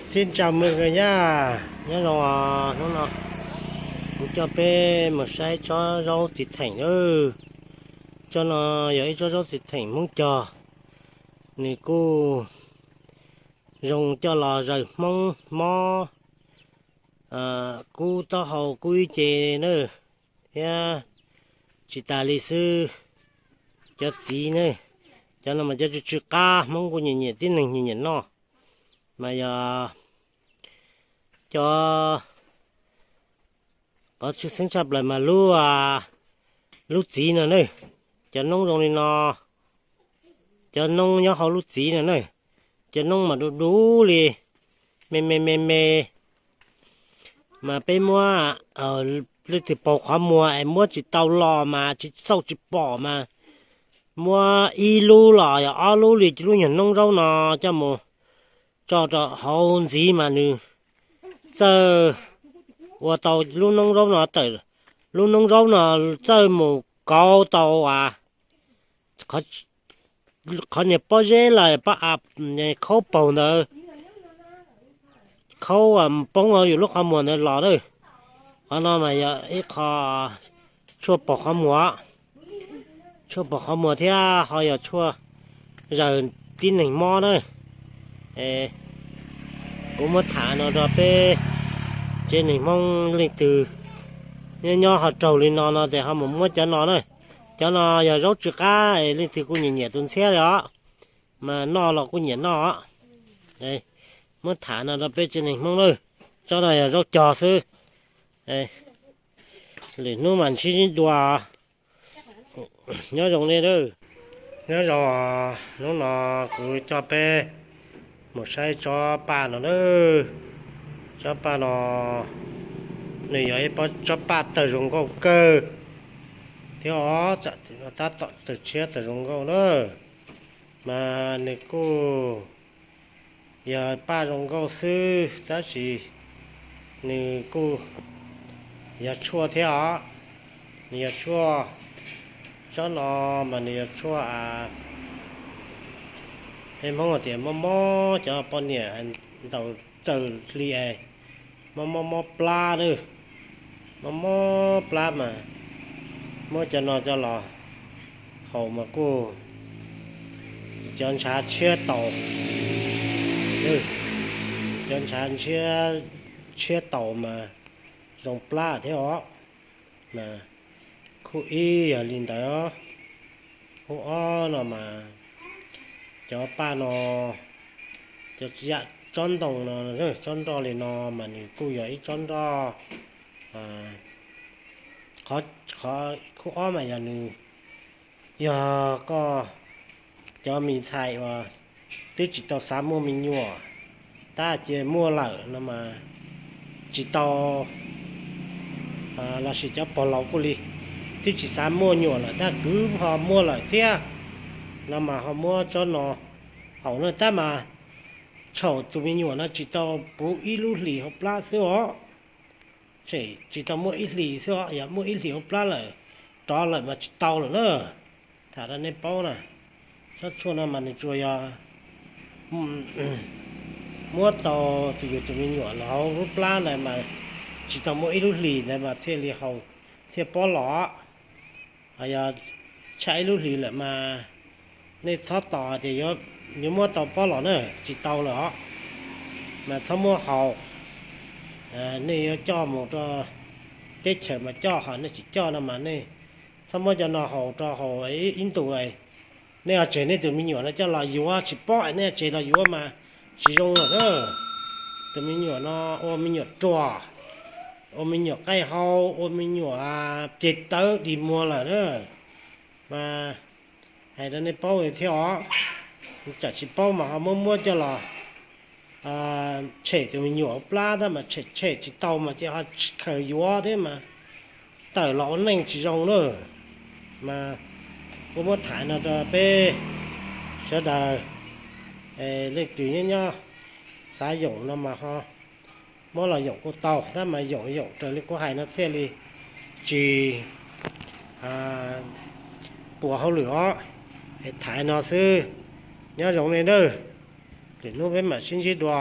Xin chào mọi người nha. Nyob zoo os, hnub no kuv coj peb mus saib tsob zaub txiv theem lawm. Tsob no yog ib tsob zaub txiv theem Hmoob cog, nws kuj zoo coj los zaws Hmoob mob, kub taub hau kub ib ce na, thiab tsis tas li xwb, cov txiv na, cov no mas cov tsw tsw qab Hmoob kuj nyiam nyiam, tib neeg nyiam nyiam noj. Mas yog cov qhov tshwj xeeb tshaj plaws mas lub, lub txiv no na, cov noob zoo li no, cov noob nyob hauv lub txiv no na, cov noob mas du du li, me me me me, mas peb muab leej twg paug qhov muag es muab tsis tau los mas tsis xauj tsis pom mas muab ib lub los yog ob lub li lub nyuag noob zaub no coj mus tso rau hauv ntxiv mas nws txawj ua tau lub noob zaub no tawm, lub noob zaub no txawj mus kauv tau a qhov niag pob zeb los pob a khaub paug ntawd, khaub poob yus lub qhov muag ntawd los na. Qhov no mas yog ib qho tshuaj paug qhov muag, tshuaj paug qhov muag thiab ho yog tshuaj zaws tib neeg mob na. Kuv muab tham no rau peb tsev neeg Hmoob leej twg nyob nyob ho raug li no no ces ho mus muab cov no na. Cov no yog zaub tsw qab es leej twg kuj nyiam nyiam tus ntxhiab li os, mas noj los kuj nyiam noj os. Muab tham no rau peb tsev neeg Hmoob na, tsob no yog zaub cog xwb. Lwm hnub mas ntsib dua, nyob zoo nej. Nyob zoo, hnub no kuv coj peb mus saib tsob paj no na. Tsob paj no nws yog ib pob tsob paj tawg zoo nkauj kawg thiab os, tab tom tawg tshiab tawg zoo nkauj na. Mas nws kuj yog paj zoo nkauj xwb tab sis nws kuj yog tshuaj thiab os. Nws yog tshuaj, tsob no mas nws yog tshuaj, Hmoob tias mob mob cov poj niam ntaus raws hli es mob mob mob plab na, mob mob plab mas muab cov no coj los haus mas kuj cov ntshav tshiab taus, cov ntshav tshiab taus mas zoo plab thiab os. Khub ib yog li ntawd, khub ob no mas cov paj no, cov tsob ntoo no, tsob nroj li no mas nws kuj yog ib tsob nroj, qhov, qhov khub ob mas yog nws, yog koj cov me ntxhais uas twb tsis tau xav muaj me nyuam, tab cia muaj lawm no mas tsis tau, lossis cov pog laus kuj li, twb tsis xav muaj nyuam lawm tab kwv ho muaj lawm thiab, no mas ho muab tsob no haus na tab mas txhaum tus me nyuam no tsis tau puv ib lub hlis hauv plab xwb os. Tsis tau muaj ib hlis xwb os, yog muaj ib hlis hauv plab lawm, rov lawm mas tsis tau lawm na. Tham rau nej paub na, tsob tshuaj no mas nws tsuas yog muab tau tus yus tus me nyuam los hauv lub plab ntawd mas tsis tau muaj ib lub hlis ntawd mas thiaj li haus, thiaj pob los. Yog tshaj ib lub hlis lawm mas nej txhob tos tias yuav muab tau pob los na, tsis tau lawm os. Mas txhob muab haus. Nej yuav coj mus rau teb chaws mas coj, ho nej tsis coj no mas nej txhob muab cov no haus rau haus ib ntus. Nej ho tseg nej tus me nyuam no coj los yuav tsis pob, nej ho tseg los yuav mas tsis zoo lawm na. Tus me nyuam no ua me nyuam ruam, ua me nyuam qaij hau, ua me nyuam ceg tawv dig muag lawm na. Mas hais rau nej paub thiab os, tsam tsis paub mas ho muab muab coj los tshem tus me nyuam hauv plab tab mas tshem tshem tsis tau mas ces ho khaws yuav thiab mas tawm los ua neej tsis zoo na. Mas kuv muab tham no rau peb sawv daws, leej twg nyob nyob xav yoom no mas ho muab los yoom kuj tau, tab mas yoom yoom raws li kuv hais no thiaj li tsis puas hauj lwm os. Es tham no xwb, nyob zoo nej nawb, lwm hnub peb mam sib ntsib dua.